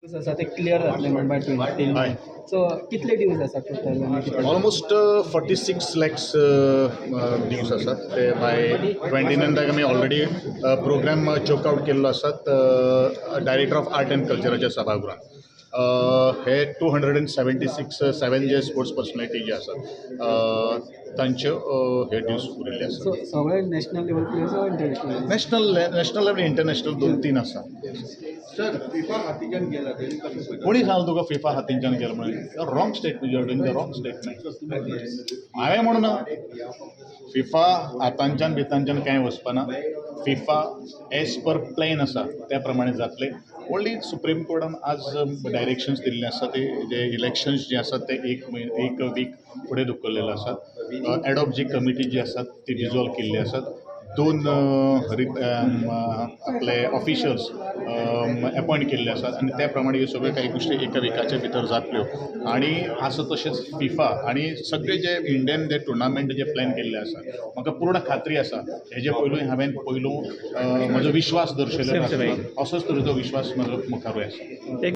आसा ते क्लियर जातले म्हण बाय 20. हय. सो कितले ड्यूज आसा टोटल आनी कितले? ऑलमोस्ट 46 लॅक्स ड्यूज आसात ते. बाय 29ताक आमी ऑलरेडी प्रोग्राम चॉक आउट केल्लो आसात डायरेक्टर ऑफ आर्ट अँड कल्चराच्या सभागृहात. हे 276 7 जे स्पोर्ट्स पर्सनॅलिटी जे आसात, तांच्यो हे ड्यूज उरिल्ले आसात. सो सगळे national level players or international? National level, international दोन तीन आसा. सर, फिफा हातीच्यान गेला, तेणी कशें पळयता? कोणी सांगलें तुका फिफा हातींच्यान गेलो म्हणून? Wrong statement, you are doing the wrong statement. हांवें म्हणून ना, फिफा हातांच्यान बितांच्यान कांय वचपाना. फिफा एज पर प्लॅन आसा त्या प्रमाणे जातले. ओन्ली सुप्रीम कोर्टान आज डायरेक्शन्स दिल्ले आसा, ते जे इलेक्शन्स जे आसात ते एक वीक फुडें धुकल्लेले आसात. एडॉक जी कमिटी जी आसात ती डिजॉल्व केल्ली आसात. दोन आपले ऑफिशल्स अपॉयंट केल्ले आसात आनी त्या प्रमाणे ह्यो सगळ्यो काही गोश्टी एका विकाच्या भितर जातल्यो. आनी आसा तशेंच फिफा आनी सगळे जे इंडियन जे टुर्नामेंट जे प्लॅन केल्ले आसा, म्हाका पूर्ण खात्री आसा, हेजे पयलू हांवें पयलू म्हजो विश्वास दर्शयलो आसता, असोच तरेचो विश्वास म्हजो मुखारूय आसा.